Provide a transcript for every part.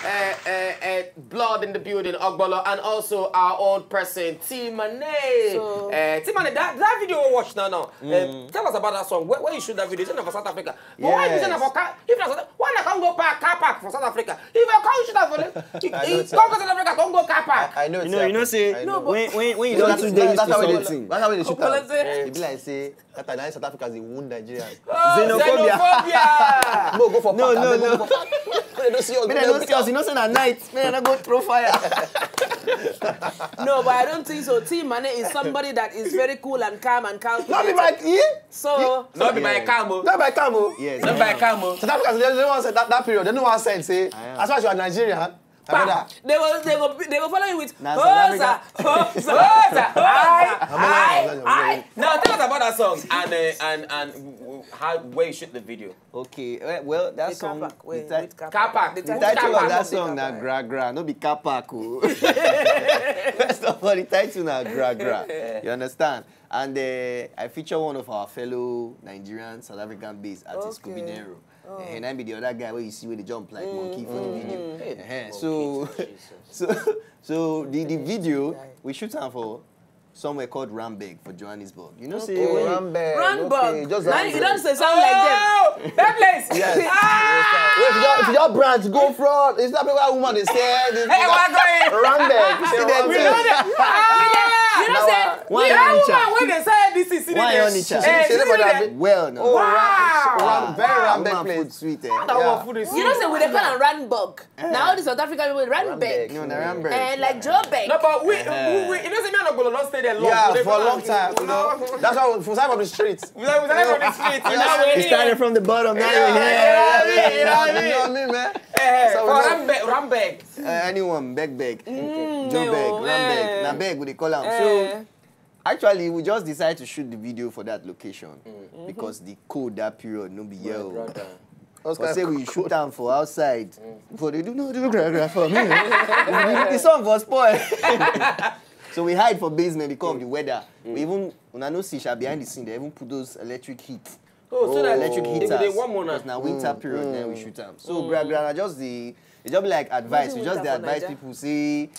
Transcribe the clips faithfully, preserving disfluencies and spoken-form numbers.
uh, uh, uh, blood in the building, Ogbolo, and also our own person, T Mane. So, uh, T Mane, that, that video we watch now, now. Uh, tell us about that song. Where, where you shoot that video? Is it not for South Africa? But why you say na for car? If na South, why na come go park, car park for South Africa? If I come shoot that for you, you, you come go South Africa, come go car park. I know. You know, you know, say, no, but when, when, when you don't that's, that's, that's how they shoot. That's how they shoot. It be like say, that time South Africa dey wound Nigeria. Oh, xenophobia. Xenophobia. No, go for park. No, no, no. They don't see us. They don't see us. You know, say na night. Man, I go throw fire. No, but I don't think so. T Mane is somebody that is very cool and calm and calculated. Not be like, yeah. So not be by calm. Not by calm. Yes. Not by calm. South Africa, they don't want to say that, that period. They don't want to say, say, as far as you are Nigerian, my brother. They will, they will, they will follow you with hosa, hosa, hosa, hosa. Now tell us about that song and uh, and and how, where you shoot the video. Okay, eh, well, that song, the car park. The title of that song na Gra Gra, no be car park. First of all, the title na Gra Gra. You understand? And uh, I feature one of our fellow Nigerian South African based artist, Scooby Nero. And I be the other guy where you see where they jump like monkey for the video. So, so, so the, the video we shoot am for somewhere called Randburg for Johannesburg. You know, say Randburg. Randburg. Just now you don't say sound like them. Oh, that place. Yes. If your, if your branch go fraud, it's not where woman is saying. Hey, what going? Randburg. You know that. You know say one woman when they say this is why only child. Well, no. Wow. Very Randburg place. Sweet. You know say we dey call am Randburg. Now all the South African people Randburg. No, na Randburg. Eh, like Joburg. No, but we, we, we, you know, say me and Ogbolo don't stay there long. Yeah, for a long time. You know, that's why we side from the street. We side from the street. You know, we started from the bottom. Now we're here. You know what I mean, man? For Randburg, Randburg. Anyone, beg, beg. Joburg, Randburg. Na beg we dey call am. So actually, we just decided to shoot the video for that location because the cold that period no be here. But say we shoot am for outside. For they do no do gra gra for me. The, the song for spoil. So we hide for basement because of the weather. We even, una know, see, sha, behind the scene, they even put those electric heat. Oh, so that electric heaters. They warm on us. Because na winter period, then we shoot am. So gra gra na just the, it just be like advice. We just dey advise people say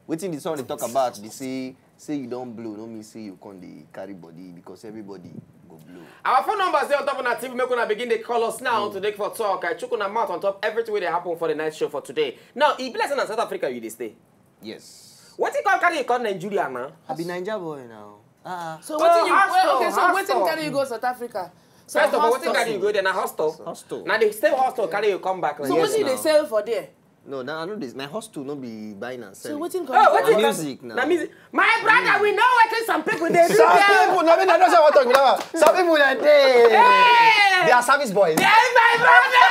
wetin the song dey talk about be say, say you don blow, no mean say you come dey carry body because everybody go blow. Our phone numbers dey on top of our T V. Make una begin dey call us now to take for talk. I chook una mouth on top everything wey dey happen for the night show for today. Now, e be like say na South Africa you dey stay. Yes. Wetin come carry you come Nigeria now? I be Naija boy now. Ah. So wetin you, okay, so wetin carry you go South Africa? First of all, wetin carry you go there? Na hostel. Hostel. Na the same hostel carry you come back. So wetin you dey sell for there? No, na, I know this. My hostel no be buying and selling. So wetin come? Oh, wetin? Music now. Na music. My brother, we know wetin some people dey do there. Some people, no, me, I know say what talk now. Some people dey dey. Hey! They are service boys. Yes, my brother.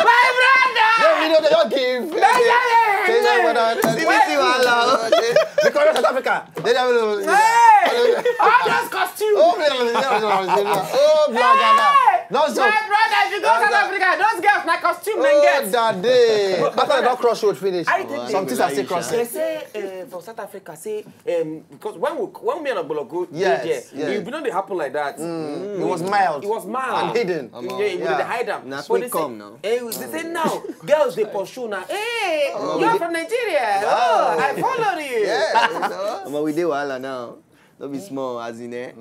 My brother. No, we know they don't give. They say, they say, what are they? Because South Africa. They don't know. Hey! All those costumes. Oh, blogger. No, so my brother, if you go South Africa, those girls na costume dem get. Oh, that day. After they don cross road finish, some things are still crossing. They say uh, for South Africa, say um, because when we, when me and Ogbolo go there, it be not dey happen like that. It was mild. It was mild and hidden. Yeah, we dey hide am. Na so they come now. Eh, they say now girls dey pursue now. Hey, you are from Nigeria. Oh, I follow you. Yes. Omo, we dey wahala now. No be small, as in, eh?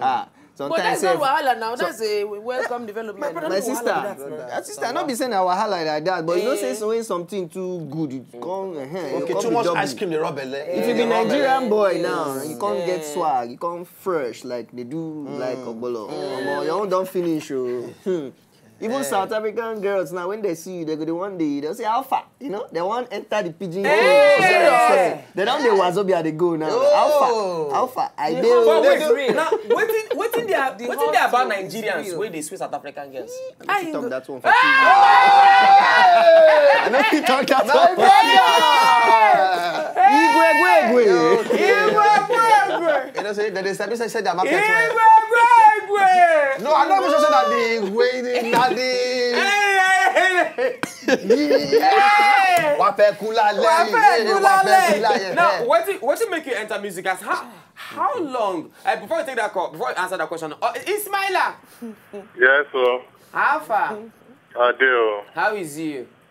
Ah, sometimes. But that's not wahala now. That's a welcome development. My sister, that sister, not be saying na wahala like that, but you know, say so when something too good, you come, eh, okay, too much ice cream, they rub belle. If you be Nigerian boy now, you can't get swag, you can't fresh like they do like Ogbolo. Omo, your own don't finish, oh. Even South African girls now, when they see you, they go, they one day, they'll say, "How far?" You know, they want enter the pigeon cage. Serious? They don't dey wazobia, they go now. How far? How far? I dey. But wait, now, wetin, wetin they are, wetin they about Nigerians wey dey sweet South African girls? I fit talk that one for two years. I no fit talk that one. Igwe, igwe, igwe. Igwe, igwe, igwe. You know, say, they sabi say, say their market well. Igwe, igwe, igwe. No, I no even say that the igwe, the, na the. Hey, hey, hey. Wọ́n fẹ́ kú lálẹ́ yìí, wọ́n fẹ́ kú lálẹ́. Now, wetin, wetin make you enter music? As how, how long? Uh, before you take that call, before you answer that question, uh, Ismaila. Yes, sir. How far? I do. How is you?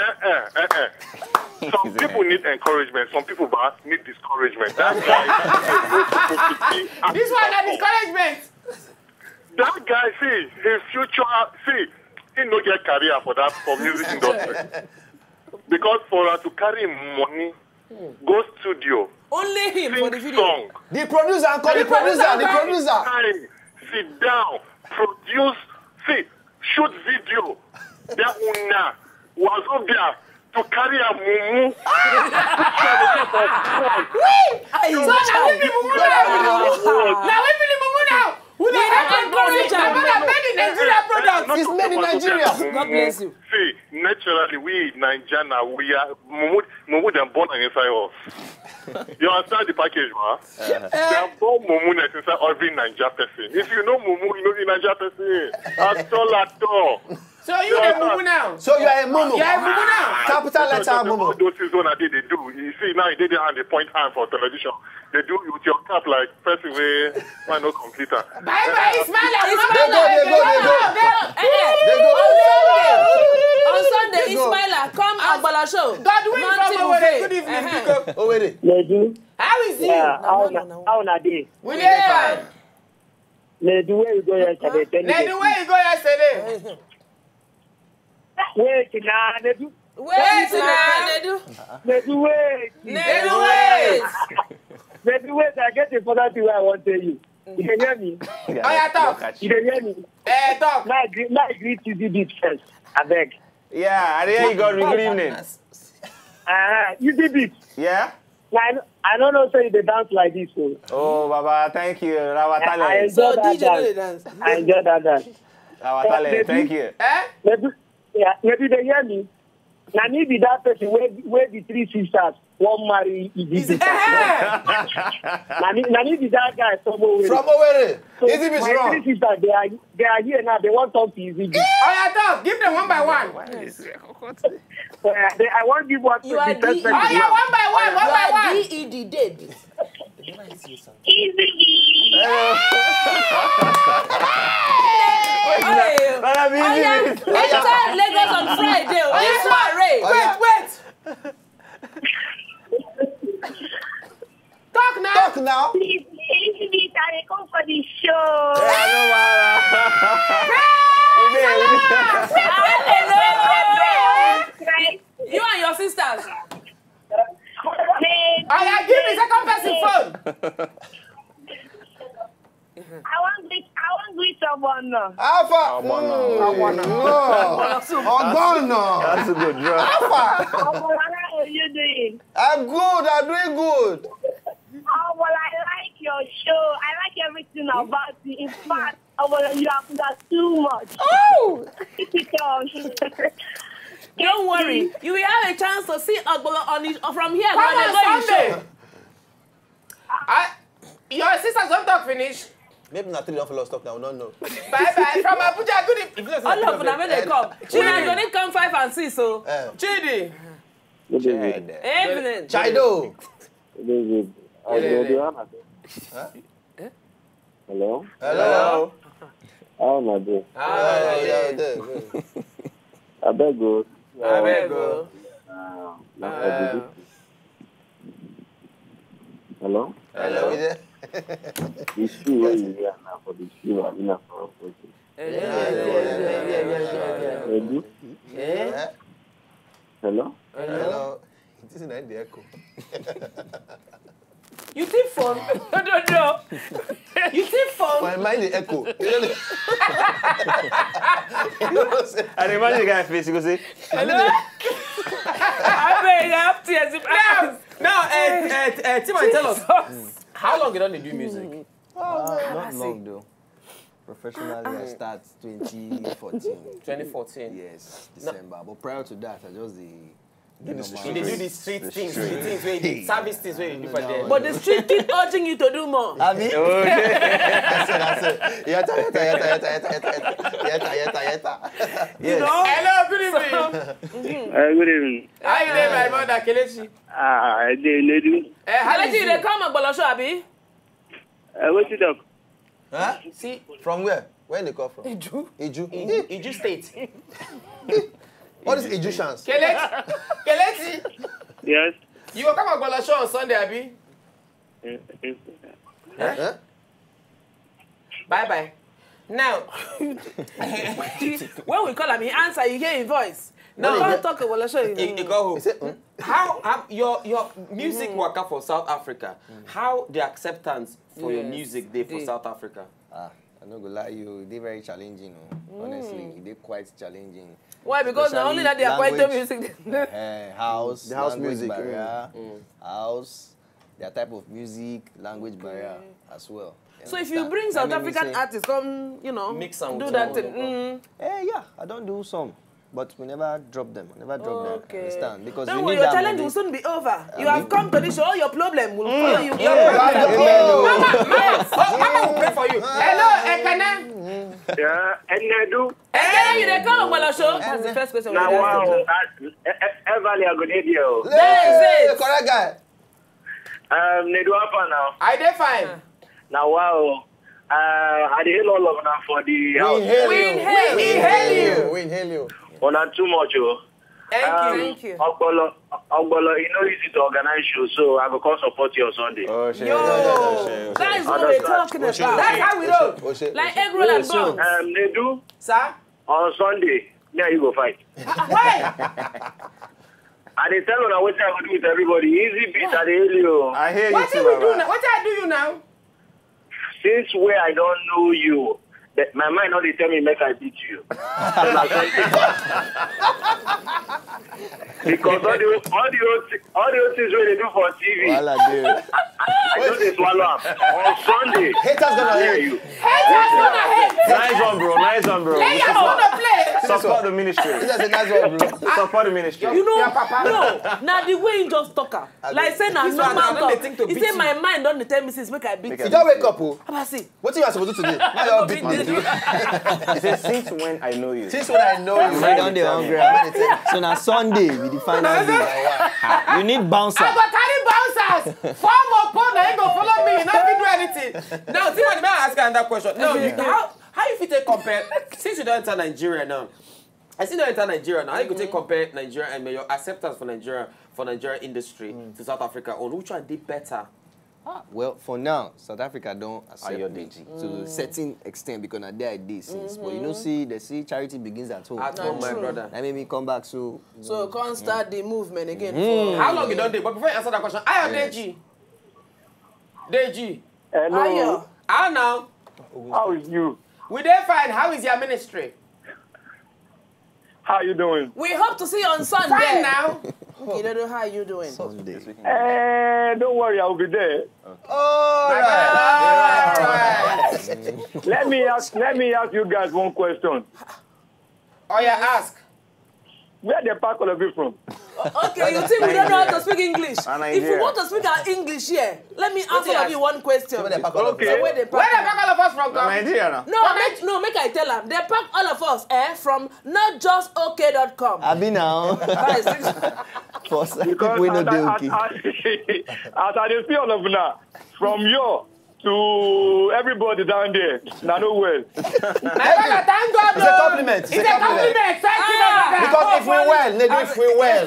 Eh, eh, eh, eh. Some people need encouragement. Some people ba, need discouragement. That guy is not supposed to be at This one na all. Discouragement. That guy, see, his future, see, he no get career for that, for music industry. Because for her to carry him money, go studio, Only him for the sing video. Song, The producer, uncle, the producer, the producer. Time, sit down, produce, see, shoot video. That una was up there to carry a mumu. Ayi, So na we be mumu now. Na we be the mumu now. We dey help encourage am. Make una make the Nigeria product. It's made in Nigeria. God bless you. See, naturally, we in Nigeria, we are mumu, mumu dem born inside us. You understand the package, man? They are born mumu net inside every Niger person. If you know mumu, you know the Niger person. At all, at all. So you dey mumu now. So you are a mumu. You are a mumu now. Capital letter All mumu. those things when they dey do, you see now they dey hand they point hand for television. They do with your cap like person wey man no computer. Bye bye, Ismaila. They go, they go, they go. Eh, eh. They go. On Sunday, on Sunday, They go. Ismaila, come Agbala show. Godwin from Nothing Owerri. buffet. Good evening, Uh-huh. Biko. Owere. Ledu, How is you? yeah, how una, how una dey? We dey fine. Ledu, where you go yesterday? Tell me Ledu, the where you go yesterday? Wait, na Ledu, Wait na Nedu. Ledu, wait, Nedu, wait. Ledu, wait. I get a further thing I want to tell you. You can hear me? Oya, talk. You can hear me? Eh, talk. Now I greet, now I greet Easy Beat first. I beg. Yeah, I hear you got good evening. Ah, Easy Beat. Yeah? I, I don't know say they dance like this. So. Oh, Baba, thank you. Our I, I talent. enjoy So that D J no dey dance. dance. I enjoy that dance. Our talent. Thank you. Eh? Maybe, yeah, maybe they hear me. Na me be that person where, where the three sisters wan marry Easy Beat. Eh, Na me, na me be that guy from Owerri. From Owerri. So Easy Beat my wrong. Three sisters, they are, they are here now. They want talk to Easy Beat. Oya, talk. Give them one by one. Uh, they, I want give one to You are the first the- person Oya, now. One by one. One by one. D E D, dead. Easy. Brother, be easy. Enter Lagos on Friday. This one, Ray. Wait, wait. Talk now. Talk now. Please, Easy Beat, I dey come for the show. Yeah, no wahala. We dey, we dey. Right? You and your sisters. They- Oya, give me second person phone. I wan greet, I wan greet someone now. Alpha. Ogbonna. Mm, no. Ogbonna. That's a good drop. Alpha. Ogbonna, how are you doing? I'm good. I'm doing good. Oh, well, I like your show. I like everything about you. In fact, oh, well, you have got too much. Oh, Keep it on. Don't worry. You will have a chance to see Ogbonna on his, from here. Come When they on go in Sunday. Show. I, your sisters don't talk finish. Maybe na three of us talk now. We don't know. Bye bye from Abuja. Good evening. All of them when they come. Una go dey come five and six. So Eh, Chidi. Good evening. Evening. Chido. Good evening. Good evening. Hello? Hello. How una dey? Oh, yeah, there, there. Abeg o. Abeg o. Uh, na for the, hello? Hello, we there. The shoe wey you wear na for the shoe, abi na for wetin? Yeah, yeah, yeah, yeah, yeah, yeah, yeah. Edu? Yeah. Hello? Hello. This is not the echo. You think phone? No, no, no. You think phone? My mind the echo. You know, say, I dey imagine the guy face. He go say, I beg, I have tears. Now, Now, uh, uh, uh, Timmy, tell us, how long you don dey do music? Not long though. Professionally, I start twenty fourteen. twenty fourteen. Yes, December. But prior to that, I just dey do normal. You dey do the street things, the things wey you dey, service things wey you do for there. But the street keep urging you to do more. Abi? That's it, that's it. Yeta, yeta, yeta, yeta, yeta, yeta, yeta, yeta, yeta. Yes. Hello, good evening. Uh, good evening. How you dey, my brother Kelechi? Ah, I dey, Nedu. Eh, how Kelechi, you dey come Ogbono show, abi? Uh, wetin talk? Huh? See, from where? Where they come from? Iju. Iju. Iju, Iju State. What is Egyptians? Kelechi. Kelechi. Yes. You go come Ogbono show on Sunday, abi? Yes, yes. Huh? Bye bye. Now, when we call him, he answer, you hear his voice. No, he can't talk Ogbono show. He, he go home. He say, hmm? How, how your, your music waka for South Africa? How the acceptance for your music dey for South Africa? Ah, I no go lie you, e dey very challenging o. Honestly, e dey quite challenging. Why? Because na only that they are quite music. Eh, house, the house music barrier, house, their type of music, language barrier as well. So if you bring South African artists come, you know, mix and do that thing. Eh, yeah, I don't do some. But we never drop them. We never drop them. Okay. Understand? Because don't worry, your challenge will soon be over. You have come to this show, all your problem will follow you. Mama, mama, oh, mama will pray for you. Hello, Ekene. Yeah, Enedu. Ekene, you dey come Ogbono show? That's the first question we ask you. Now, wow, Everly, I go dey there. There is it. Correct guy. Um, Nedu, how far now? I dey fine. Now, wow. Uh, I dey hail all of una for the house. We inhale you. We inhale you. We inhale you. Una too much, oh. Thank you. Thank you. Ogbolo, Ogbolo, e no easy to organize show, so I go come support you on Sunday. Oh, shey. Yo, that is what we're talking about. That's how we roll. Like egg roll and buns. Um, Nedu. Sir? On Sunday, me and you go fight. Why? I dey tell una wetin I go do with everybody. Easy beat, I dey hail you. I hear you too, Baba. Wetin I do you now? Since where I don't know you, that my mind only tell me make I beat you. So na something. Because all the all the old thi- all the old things wey they do for T V, Wahala dey. I just dey swallow am. On Sunday, haters gonna hate you. Haters gonna hate. Nice one, bro. Nice one, bro. Play your own play. Support the ministry. This is a nice one, bro. Support the ministry. You know, your papa. No, now the way you just talk am, like say na normal talk. He say my mind don dey tell me since make I beat you. You don wake up, oh. Abasi. Wetin you are supposed to do today? Why you all beat me? He said, since when I know you. Since when I know you. You don dey hungry. So na Sunday be the final day. You need bouncer. I go carry bouncers. Four more pound, na him go follow me. You no fit do anything. Now, see what, may I ask you another question? Now, you, how how you fit take compare? Since you don enter Nigeria now, I still don enter Nigeria now. How you go take compare Nigeria and your acceptance for Nigeria, for Nigeria industry to South Africa own? Which one dey better? Ah, well, for now, South Africa don accept me to a certain extent because na there I dey since. But you know, see, they say charity begins at home. At home, my brother. That made me come back. So, so come start the movement again. For how long you don dey? But before you answer that question, Ayo Deji. Deji. Hello. Ayo. How now? How is you? We dey fine. How is your ministry? How you doing? We hope to see you on Sunday. Fine now. Kidodo, how you doing? Sunday. Eh, don't worry, I will be there. All right. All right. Let me ask. Let me ask you guys one question. Oh yeah, ask. Where they pack all of you from? Okay, you think we don't know how to speak English? If you want to speak our English here, let me ask all of you one question. Where they pack all of us from? Where they pack all of us from? Nigeria now. No, make, no, make I tell am. They pack all of us, eh, from not just okay dot com. Abi now. For people wey no dey okay. As I dey see all of una, from your to everybody down there, na no well. My brother, thank God. It's a compliment. It's a compliment. Thank you, my brother. Because if we well, Nedu, if we well,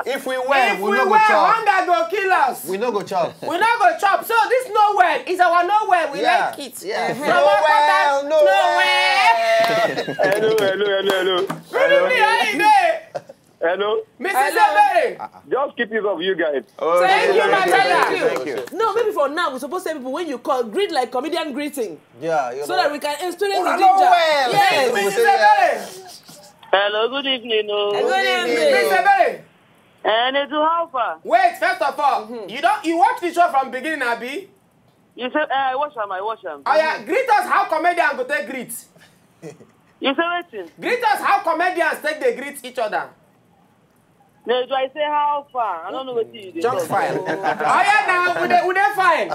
if we well, we no go chop. Hunger go kill us. We no go chop. We no go chop. So this no well is our no well. We like it. Yes. No well, no well. Hello, hello, hello, hello. Good evening, how you dey? Hello. Missus Ebere. Just keep it up, you guys. Thank you, my brother. Thank you. No, maybe for now, we suppose say people when you call, greet like comedian greeting. Yeah, you know. So that we can experience the ginger. Yes. Missus Ebere. Hello, good evening. Oh. Good evening. Missus Ebere. And they do how far? Wait, first of all, you don't you watch the show from beginning, Abi? You say, eh, I watch am, I watch am. Oh yeah, greet us how comedian go take greet. You say wetin? Greet us how comedians take dey greet each other. No, do I say how far? I don't know what you do. Junk file. Oh yeah, now we dey we dey fine.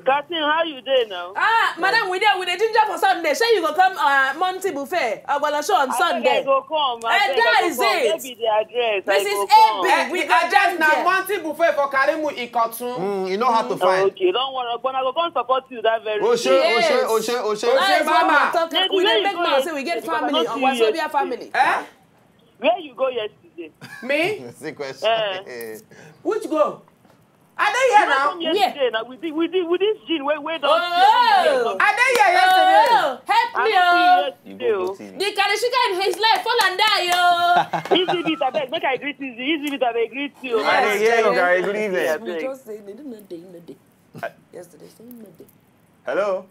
Kasim, how you dey now? Ah, madam, we dey we dey ginger for Sunday. Shey you go come uh, Monty buffet? Agbala show on I Sunday. go come. Eh, that is it. Where be the address? This I is go come. epic. We The go address down na there. Monty buffet for Karimu Ikotun. Mm, you know how to find. Okay, don't worry. But I go come support you that very Oshe, day. Yes. Oshe, Oshe, Oshe. That is Mama. what we talk. Then We where dey you make go now yesterday? Say we get Because I family no on see you Wazobia yesterday. family. Eh? Where you go yesterday? Me? That's the question. Eh. Which go? I dey here You now. come yesterday now with the with the with this gin wey wey don Oh. I dey here yesterday. Oh, help I me no see you oh. yesterday o. The Karishika in his life fall and die oh. Easy beat abeg make I greet easy easy beat abeg greet you. I dey hear you, Gary. Good evening. Abeg. We just say they didn't know they no dey. Yesterday say no dey. Hello.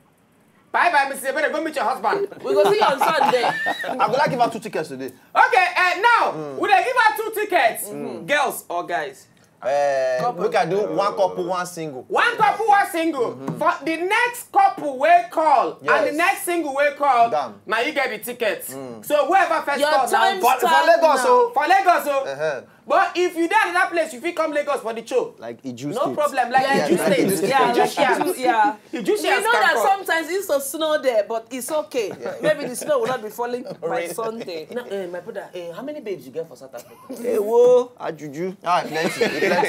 Bye bye, Missus Ebere. Go meet your husband. We go see you on Sunday. I go like give her two tickets today. Okay, uh, now we dey give her two tickets. Girls or guys? Uh, we can do one couple, one single. One couple, one single. For the next couple wey call and the Yes. next single wey call, Damn. now you get the ticket. So whoever first Your call now time For, for start Lagos, now. So. For Lagos, so. Uh-huh. But if you dey another place, you fit come Lagos for the show. Like Iju No State. problem. Like Yeah, Iju like State. Iju, yeah, like Iju State. Iju, yeah. Iju We know that State. Sometimes it's so snow there, but it's okay. Maybe the snow will not be falling by Sunday. No, eh, my brother, eh, how many babes you get for South Africa? Hey, whoa, Ajuju. Ah, plenty. Plenty.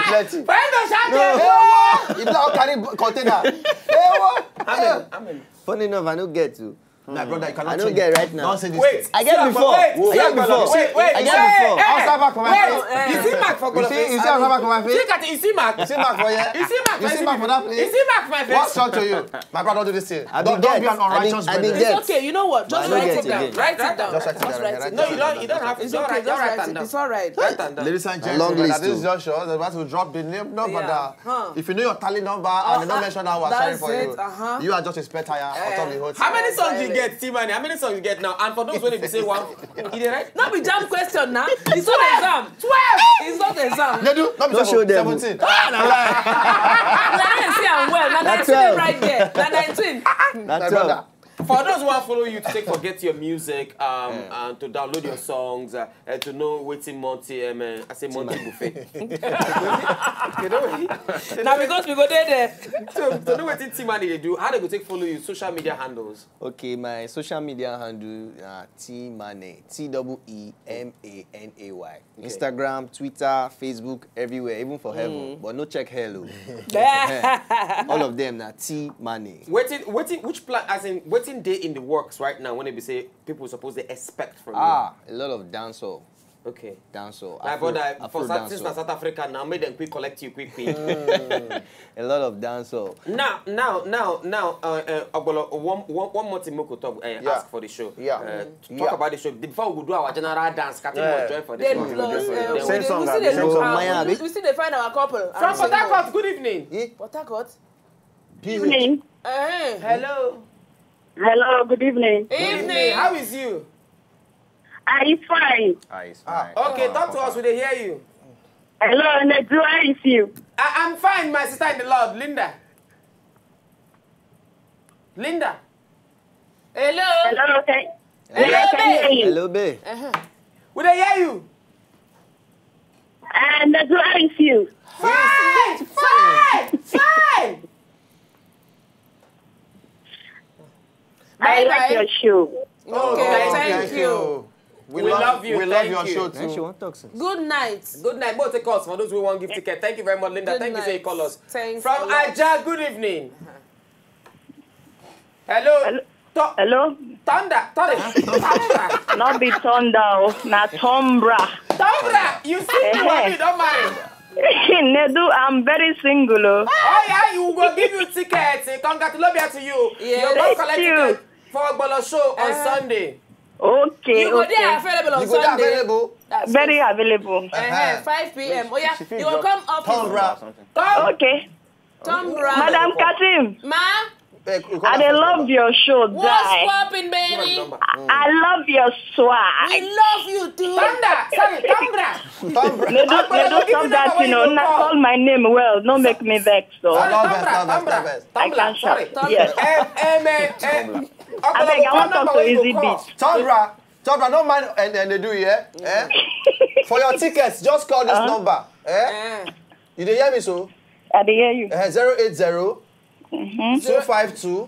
Plenty. Find us out No, there. no, no. If not carry container. Hey, what? Amen. Amen. Funny enough, I no get to. My brother, you cannot I no change. Get right now. Don't say this Wait. Thing. I get before. I get before. Wait, wait, I get wait, before. wait, I'll start back for my wait. face. You see mark for You see, you see how mark for my face? Look at it. You see mark. You see mark for here. You see mark. You see mark for that place. You see mark for my face. What's wrong to you? My brother, don't do this thing. I Don't, be don't be get. An unrighteous I be, I be brother. get. It's okay, you know what? Just But I write get it down. Again. Write it down. Just write it Just down. Write Write it No, down. you don't. You don't have to. It's Don't okay. write, Just don't write write them it. down. It's all right. Write them down. Ladies and A long gentlemen, list this is too. just show. That's about to drop the name number, Uh-huh. And they don't mention our That's sorry for it, you. Uh-huh. You are just a spare tire on top of the whole thing. How many songs you get, T-Money? How many songs you get now? And for those who dey say one, you dey right? No be jam question now. It's not exam. Twelve. It's not exam. Nedu, not No show them. Seventeen. Now you see am well. Now That's nineteen twelve. Right there. Now nineteen. That's My brother. For those who want follow you to take forget your music, um, and to download your songs, uh, and to know wetin Monty, um, uh, I say Monty Buffet. You know, Now because we go there there. to, to know wetin T-Money dey do, how they go take follow you, social media handles. Okay, my social media handle uh, T Maney, T double E M A N A Y. Instagram, Twitter, Facebook, everywhere, even for heaven. But no check hell. Oh. All of them na T Maney. Wetin, wetin, which plan? As in, wetin dey in the works right now? When they be say people suppose they expect from Ah, a lot of dancehall. You. Okay. Dancehall. My Afro, brother, Afro for South, since na dancehall. South Africa now, make them quick collect you quick quick. A lot of dancehall. Now, now, now, now, uh, uh, Ogbolo, one, one, one more thing, Moko talk, uh, Yeah. Ask for the show. Yeah. Uh, Yeah. Talk about the show. Before we go do our general dance, Captain Yeah. will join for this Then one. plus, uh, we, Same we, song, we abi? still dey Same song. uh, Maya, we, abi? We still dey find our couple. From Port Harcourt, good evening. Port Harcourt. Evening. Eh. Hello. Hello, good evening. Evening. How is you? I fine. Ah, it's Ah, fine. Okay, talk to us. We dey hear you. Hello, Nedu, how is you? I, I'm fine, my sister in the Lord, Linda. Linda. Hello. Hello, can, Hello, yeah, can babe. hear you. Hello, babe. Uh-huh. We dey hear you. Uh, Nedu, how is you? Fine, fine, fine. I Bye like bye. Your show. Oh, Okay, thank, thank you. you. We, We love, love you, we love thank your you. show Then she too. Won't talk since. Good night. Good night. Mo take calls for those who want give ticket. Thank you very much, Linda. Good Thank you, say you night. Call us. Thanks From a lot. Aja, good evening. Hello. Hello. Tho- Hello? Thunder. Thunder. Thunder. Not be thunder, oh, na Tombra. Thunder. You see, you Eh. want me, don't marry. Nedu, I'm very single. Oh. Oh yeah, you go give you ticket. Eh, congratulations to you. Yes. You go Thank collect you. Ticket for Ogbolo show on Uh-huh. Sunday. Okay, You go okay. There available on You go there Sunday. Available. That's Very it. available. Uh-huh. Five p.m. Oh yeah, She fit you will drop Come up. Tombra. Come. Okay. Tombra. Madam Katim, Ma. Eh, you call I her dey first love number. Your show, What's die. Poppin', Give her the baby? number. I love your swag. We love you too. Thunder, sorry, Thunder. Thunder. Nedo, Nedo, stop that, you know. Not call my name well. No make me vex, so. Sorry, Thunder, Thunder, Thunder, I can't shout. Sorry. Yes. Um, um, um, um, Abeg, I want talk to Easy Beat. Thunder, Thunder, no mind and, and they do here. Eh? For your tickets, just call this uh-huh. number. Eh? Uh-huh. You dey hear me so? I dey hear you. Uh, zero eight zero, mm-hmm. two five two,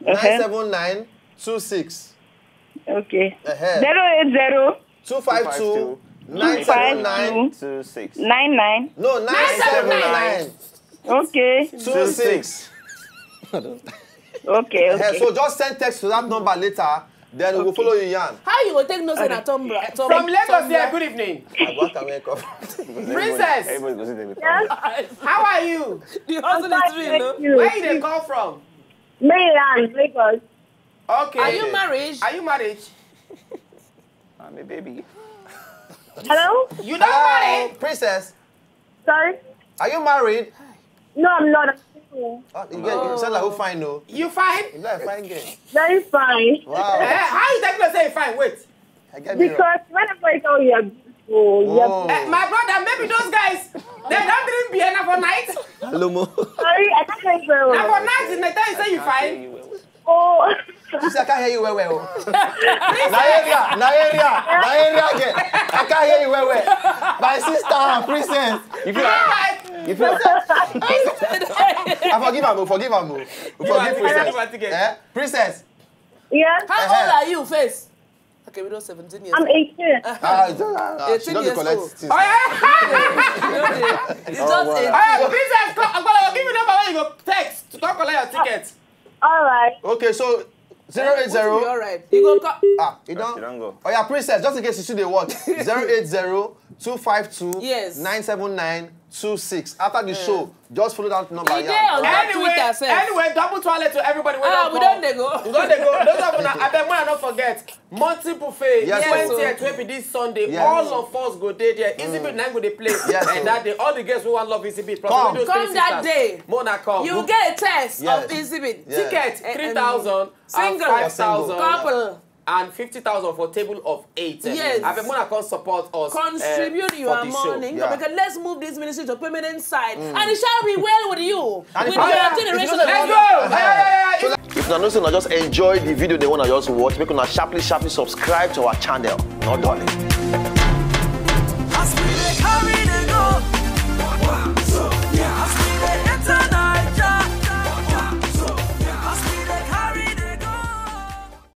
nine seven nine two six. Okay. Uh-huh. Zero eight zero. Two five two, nine seven nine. Two six. Nine nine. No, nine seven nine. Okay. Two six. Okay, okay. Uh-huh. So just send text to that number later. Then we go follow you yarn. How you go take no say na Tombra? From Lagos here, good evening. I go ask am where come. Princess. Everybody go see them. Yes. How are you? The hustle is real, no? Where you dey call from? Maryland, Lagos. Okay. Are you married? Are you married? I'm a baby. Hello? You don't marry? Princess. Sorry? Are you married? No, I'm not. I'm single. Oh, you get you sound like who fine though. You fine? You like fine girl. Very fine. Wow. Eh, how you take me say you fine? Wait. I get me wrong. Because whenever I tell you you're beautiful, you're Oh. Eh, my brother, maybe those guys, they don't drink beer na for night. Hello, mo. Sorry, I can't hear you very Na well. For night, they tell you say you fine. Oh. She say I can't hear you well well. Na area, na area, na area girl. I can't hear you well well. My sister, princess. You feel like, you feel like, I forgive am o, forgive am o. Forgive princess. Eh? Princess. Yes. How old are you, face? Okay, we know seventeen years. I'm eighteen. Ah, it's all right. Ah, she eighteen don't dey years collect old. Things. Oh, yeah. It's just eighteen. Oh, wow. All right, princess, come. I'm gonna give you number where you go text to come collect your ticket. All right. Okay, so zero eight zero. All right. You go call. Ah, you don't. She don't go. Oh yeah, princess. Just in case you see the watch, zero eight zero two five two nine seven nine two six. After the show, just follow that number. He dey on that Twitter sef. Anyway, double toilet to everybody. Ah, we don dey go. We don dey go. Those of una, abeg, make una no forget. Monty Buffet, yes, twentieth, wey be this Sunday. Yes. All of us go dey there. Easy Beat na go dey play. Yes, and that day, all the girls who want love Easy Beat, plus come. Come that day. Mona come. You get a test of Easy Beat. Yes. Ticket, eh, three thousand, single, five thousand, couple, and fifty thousand for table of eight. Yes. Abeg, Mona come support us. Contribute your money. Yeah. Because let's move this ministry to permanent side. And it shall be well with you. With your generation. Let's go. If una know say una just enjoy the video they wanna just watch, make una sharply, sharply subscribe to our channel. No darling.